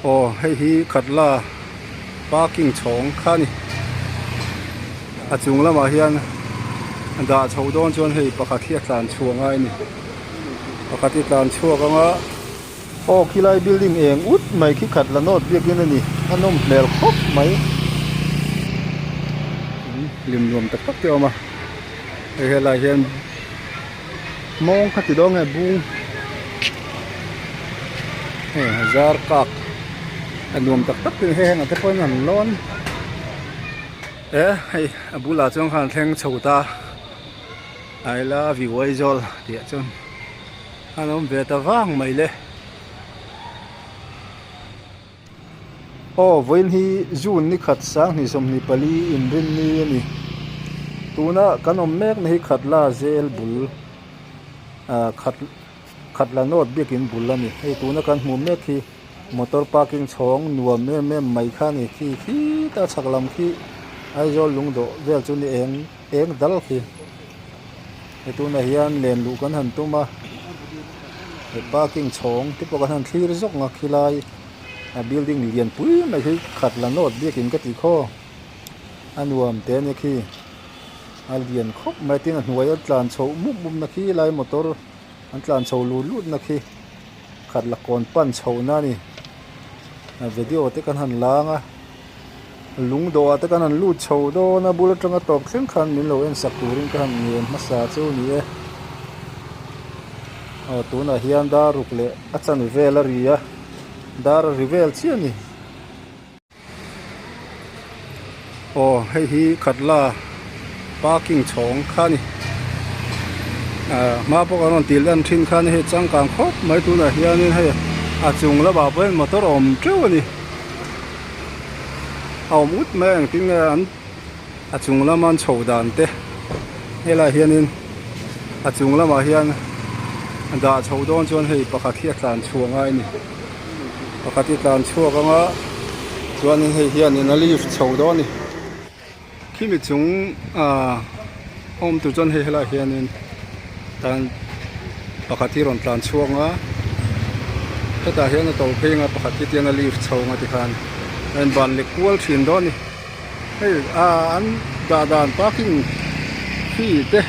Aw hei hi Khatla parking chhawng kha a ni a chung lamah hian dah chho dawn chuan hei pakhat hi a tlan chhuah ngai a ni pakhat hi a tlan chhuak ang a aw khilai building eng ut mai khi Khatla nawt biakin a ni a nawm hmel khawp mai hlim nuam tak tak te a awm a hei helai hian. Mawng kha ti dawn nge bung hei zar kak a nuam tak tak te hei heng ah te pawhin an lawn e hei a bulah chuan khan thleng chho ta I love you Aizawl tih ah chuan an awm ve ta vang mai le. Aw vawiin hi June ni khat 2024 inrinni a ni. Tuna kan awm mek na hi Khatla zel bul ah khat Khatla North biakin bul a ni. Hei tuna kan hmuh mek hi motor parking chhawng nuam em em mai kha a ni. Khi khita chhak lam khi Aizawl lungdawh vel chu ni eng eng dal khi. Hei tunah hian len luh kan han tum a he parking chhawng te pawh kan han thlir zawk ang a khilai a building lian pui mai hi khat la nawt biakin ka tih khaw a nuam teh a nia khi a lian khawp mai tin a hnuai a tlan chhoh mup mup na khi lai motor an tlan chho lut lut na khi khat la kawn pan chhoh na a ni a video te kan han lang a. Lung dawhah te kan han lut chho dawn a bul atanga tawp thleng khan min lo en sak turin ka han ngen hmasa chu a ni e. Aw tunah hian dar ruk leh a chan vel a ri a dar a ri vel chiah a ni. Aw hei hi Khatla parking chhawng kha a ni. Ah hma pawh kan rawn tih lan thin khan hei changkang khawp mai tunah hianin hei a chung lamah pawh hian motor a awm teuh a ni. A awm ut mai a engtin nge an a chung lama an chho dan te helaiah hianin a chung lamah hian dah chho dawn chuan hei pakhat hi a tlan chhuah ngai a ni pakhat hi a tlan chhuak ang a chuanin hei hianin a lift chho dawn a ni. Khimi chung ah awm tur chuan hei helaiah hianin tan pakhat hi rawn tlan chhuak a hetah hian a to phei anga pakhat hi tiang a lift chho anga tikhan a in ban lek kual thin dawn a ni hei ah an dah dan parking fee te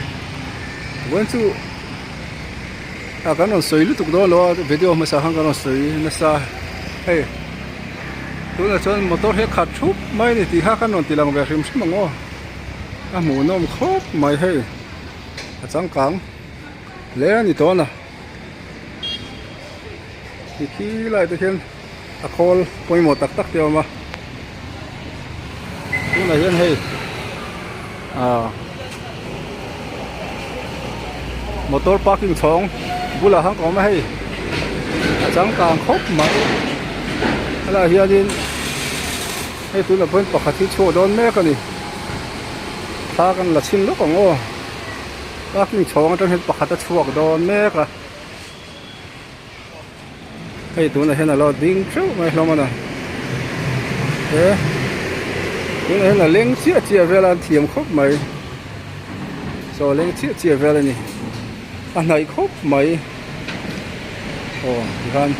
vawiin chu ah kan rawn sawi lutuk dawn lo a video hmasa khan kan rawn sawi nasa hei. Tunah chuan motor hi a khat thup mai a ni tih kha kan rawn ti lang ve hrim hrim ang aw a hmuhnawm khawp mai hei a changkang hle a ni tawn a ti khi lai te khian a khawl pawimawh tak tak te a awm a tunah hian hei ah motor parking chhawng bulah khan ka awm a hei a changkang khawp mai helaiah hianin hei tunah pawhin pakhat hi chhuak dawn mek a ni thla kan la chhin lawk ang aw parking chhawng atang hian pakhat a chhuak dawn mek a. Hei tunah hian a lo ding theuh mai hlawm a ni he tunah hian a leng chiah chiah vel a an thiam khawp mai chaw leng chiah chiah vel a ni a hnaih khawp mai aw tikhan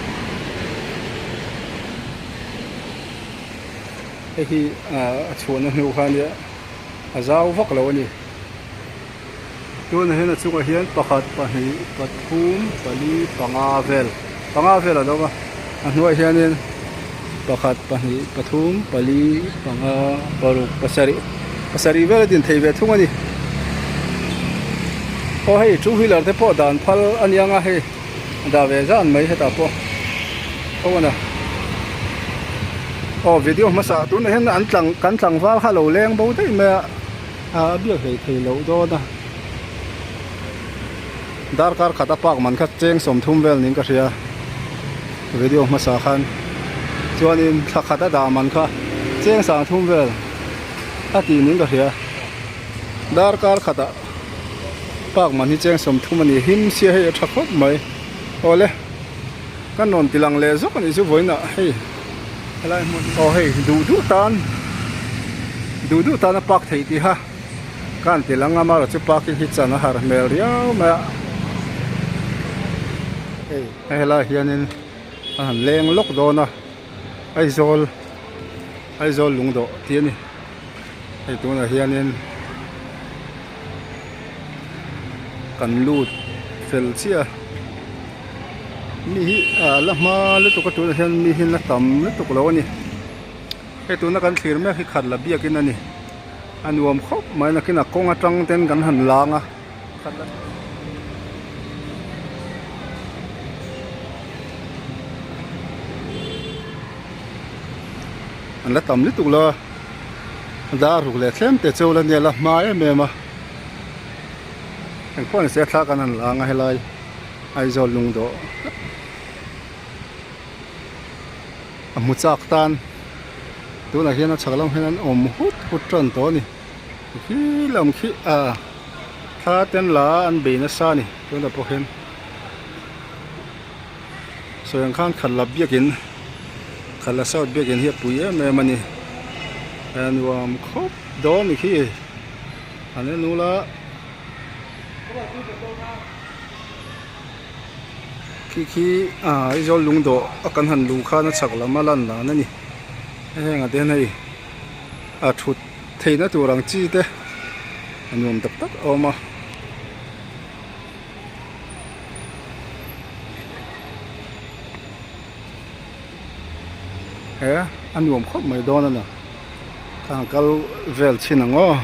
hei hi ah a chhuahna hnu kha ania a zau vak lo a ni. Tunah hian a chungah hian pakhat pahnih pathum pali panga vel panga vel a lo awm a a hnuaiah hianin pakhat pahnih pathum pali panga paruk pasarih pasarih vel a din thei ve thung a ni aw hei two wheeler te pawh dan phal a ni ang a hei dah ve zan mai hetah pawh aw a aw video hmasa tunah hian an tlang kan tlangval kha a lo leng bo daih mai a. A biak hlei thei loh dawn a darkar khat a park man kha cheng 30 vel niin ka hria video hmasa khan chuanin thla khat a dah man kha cheng 30 vel a tih niin ka hria darkar khat ah park man hi cheng 30 a ni him sia hei a tha khawp mai awle kan rawn ti lang leh zawk a nih chu vawiin ah hei. Helai hmun aw hei duh duh tan duh duh tan a park theih tih a ka han ti lang a amaherawh chu parking hi chan a har hmel riau mai a hei helaiah hianin a han leng lawk dawn a. Aizawl Aizawl lungdawh tih a ni hei tunah hianin kan lut fel chiah a mi hi ah la hma lutuk a tunah hian mi hi la tam lutuk lo a ni hei tuna kan thlir mek hi khat la biakin a ni a nuam khawp mai nakin a kawng atang ten kan han lang a. An la tam lutuk lo a dar ruk leh tlem te chu la nia la hma em em a engpawh ni se thla kan han lang a helai Aizawl lungdawh a hmu chak tan tunah hian a chhak lam hian an awm hut hut tan tawh a ni. Khi lam khi ah thla ten la an bei nasa a ni tunah pawh hian sawi ang khan khat la biakin khat la south biakin hi a pui em em a ni a nuam khawp dawn ni khi an en ula khi khi ah Aizawl lungdawh a kan han luh khan a chhak lam a lan dan a ni heng ah te hian hei a thut. Theihna tur ang chi te a nuam tak tak a awm a. He a nuam khawp mai dawn a ni khang kal vel chhin ang aw.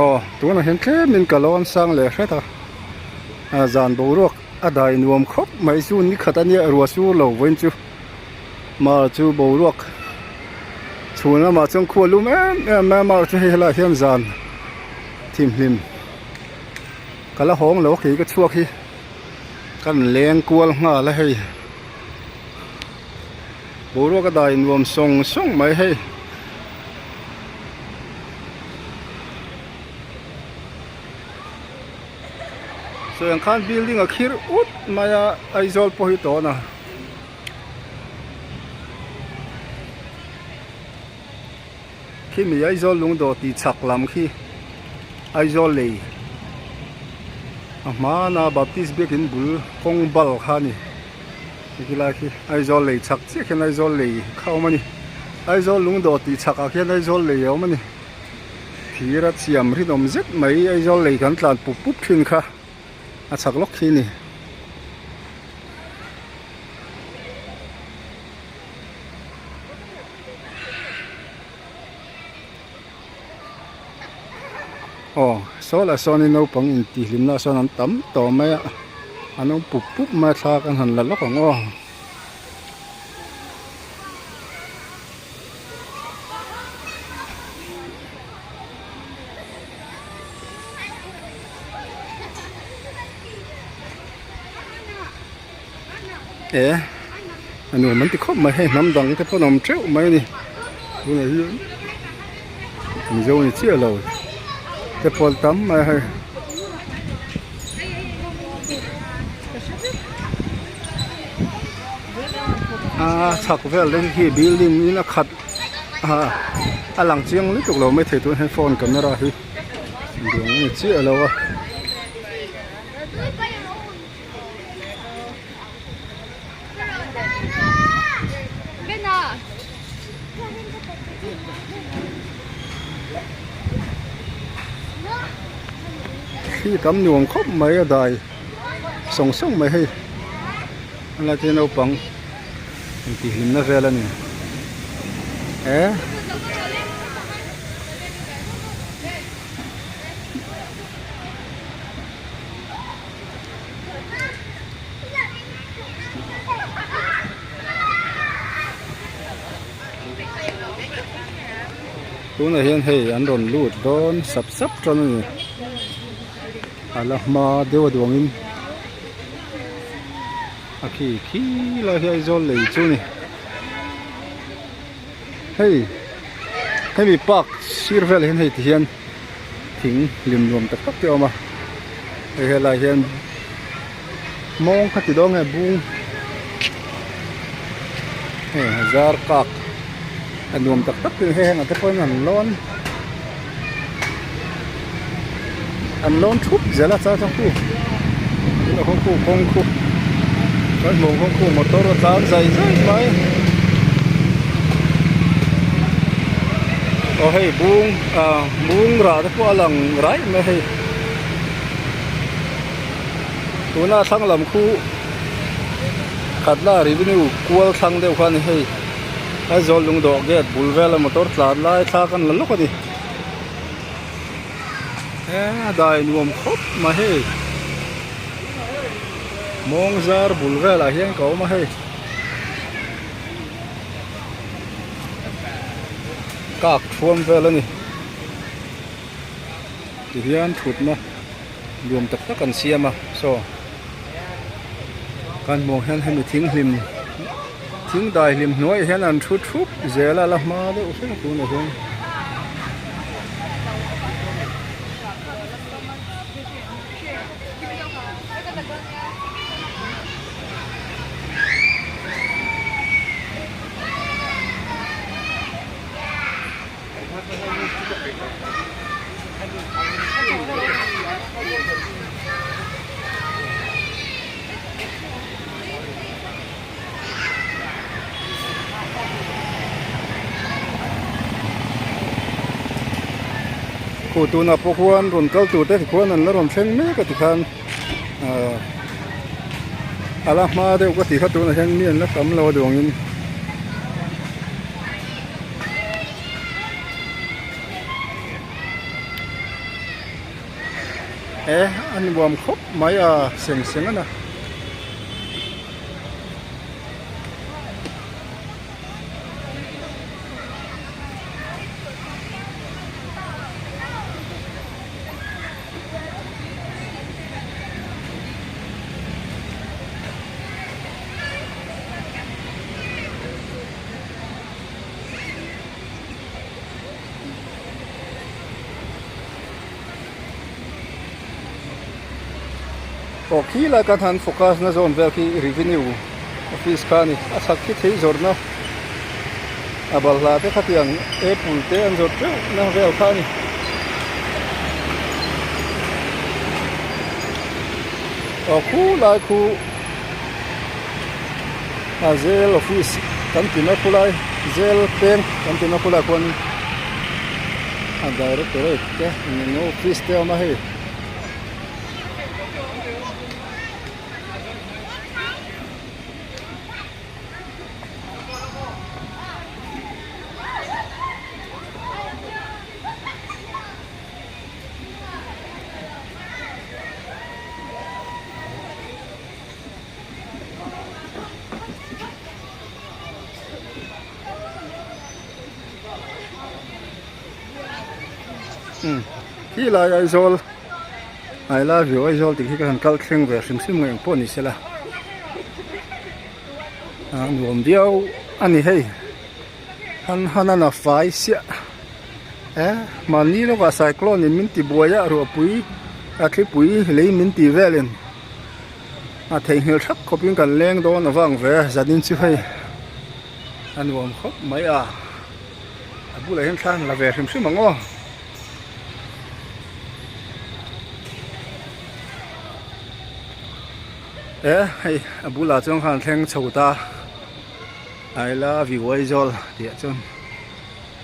Aw tunah hian tlemin ka lawn sang leh hret a ah zan boruak a dai nuam khawp mai chu ni khat a nia ruah sur lo vawiin chu mar chu boruak chhun lamah chuan khua lum em em mai a mar chu hei helaiah hian zan thimhlim ka la hawng lo a kei ka chhuak hi kan leng kual nghal a hei. Boruak a dai nuam sawng sawng mai hei. Sawi ang khan building a khir ut mai a Aizawl pawh hi tawn a. Khimi Aizawl lungdawh tih chhak lam khi Aizawl lei a hmana Baptist biakin bul kawng bal kha a ni. Heti lai khi Aizawl lei chhak chiah khian Aizawl lei kha a awm a ni. Aizawl lungdawh tih chhakah khian Aizawl lei a awm a ni. Thir a chiam rinawm zet mai Aizawl lei kan tlan pup pup thin kha a chhak lawk khi a ni. Aw saw lah sawnin naupang intihhlimna sawn an tam tawh mai a an awm pup pup mai a thla kan han la lawk ang aw. E a nuam an ti khawp mai hei hnam dang te pawh an awm teuh mai a ni tunah hian mizo ni chiah lo te pawh an tam mai a hei. A chhak vel te khi building in a khat ah a lang chiang lutuk lo maithei tunah hian phone camera hi duang a ni chiah lo a. Khi tam nuam khawp mai a dai sawng sawng mai hei a lai te naupang intihhlimna vel a ni e. Tunah hian hei an rawn lut dawn sap sap tan a ni a la hma deuh a duangin a khi khi lai hi Aizawl lei chu a ni hei hemi park sir velah hian hei ti hian thing hlim nuam tak tak te a awm a hei helai hian mawng kha ti dawn nge bung hei zar kak. A nuam tak tak ten hei heng ah te pawhin an lawn an lawn thup zel a chang chang khu tunah khawn khu kawng khu kan hmuh ang khawn khu motor a tlan zai zai mai aw hei bung ah bung rah te pawh a lang raih mai hei tuna thlang lam khu khatla revenue kual thlang deuh kha a ni hei. Aizawl lungdawh gate bul vela motor tlan lai thla kan la lawk a ni he a dai nuam khawp mai hei mawng zar bul velah hian ka awm a hei kak thuam vel a ni tihian thutna nuam tak tak an siam a saw kan hmuh ang hian hemi thing hlim thing dai hlim hnuaiah hian an thu thup zel a la hma deuh hreng tunah hian. Khu tunah pawh khuan rawn kal tur te tikhuan an la rawn thleng mek a tikhan ahh a la hma deuh ka tih kha tunah hian mi an la tam lo a duangin. E a nuam khawp mai a seng seng a na. Aw khi lai kan han focus na zawn vel khi revenue office kha a ni a chhak khi thei zawrhna a balhla te khatiang apple te an zawrh teuh na vel kha a ni. Aw khu lai khu. A zel office kan ti na khulai zel peng kan ti na khulai khuan a directorate te eng eng office te a awm a hei. Khi lai Aizawl I love you Aizawl tih khi ka han kal thleng ve hrim hrim ngei ang pawh ni sela a nuam viau a ni hei han han a na fai siah e mahni lawkah cyclone in min ti buai a ruahpui a thlipui lei min tih velin. A theihnghilh thak khawpin kan leng dawn avang ve zanin chu hei a nuam khawp mai a a bulah hian thla an la ve hrim hrim ang aw. E hei a bulah chuan khan thleng chho ta I love you Aizawl tih ah chuan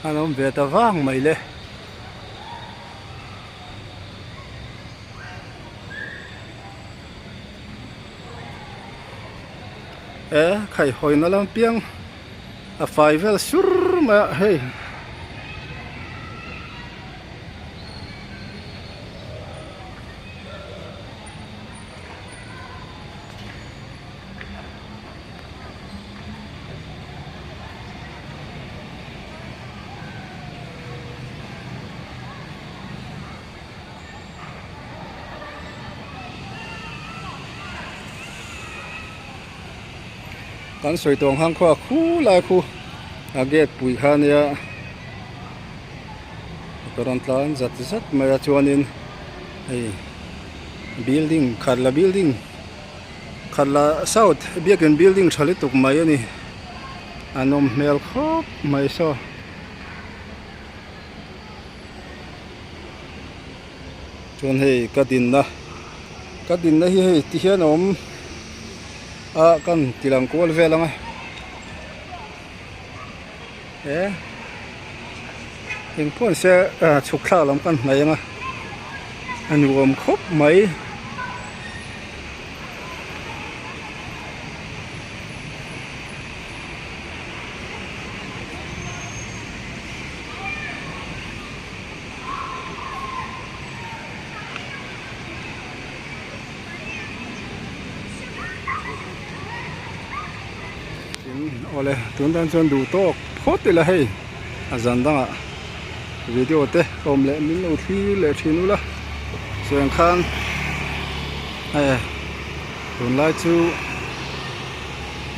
an awm ve ta vang mai le. E khaihawina lam piang a fai vel sur mai a hei. Kan sawi tawng hang khaw a khu lai khu a gate pui kha ania motor an tlan zat zat mai a chuanin hei building khatla building khatla south biakin building tha lutuk mai a ni a nawm hmel khawp mai saw. Chuan hei ka dinna ka dinna hi hei ti hian a awm a kan ti lang kual vel ang a e engpawh ni se chhuk thlak lam kan hnaih ang a a nuam khawp mai. Tin awle tun tan chuan duh tawk phawt ila hei a zan dangah video te ka awm leh min lo thlir leh thin ula chuan khan eh tunlai chu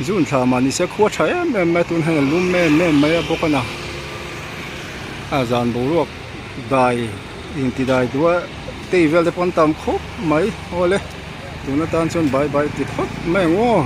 June thla mah nise khua tha em em mai a tun hian a lum em em mai a bawk a na a zan boruak dai inti dai duh a tei vel te pawh an tam khawp mai awle tun atan chuan bye bye ti phawt mai ang aw.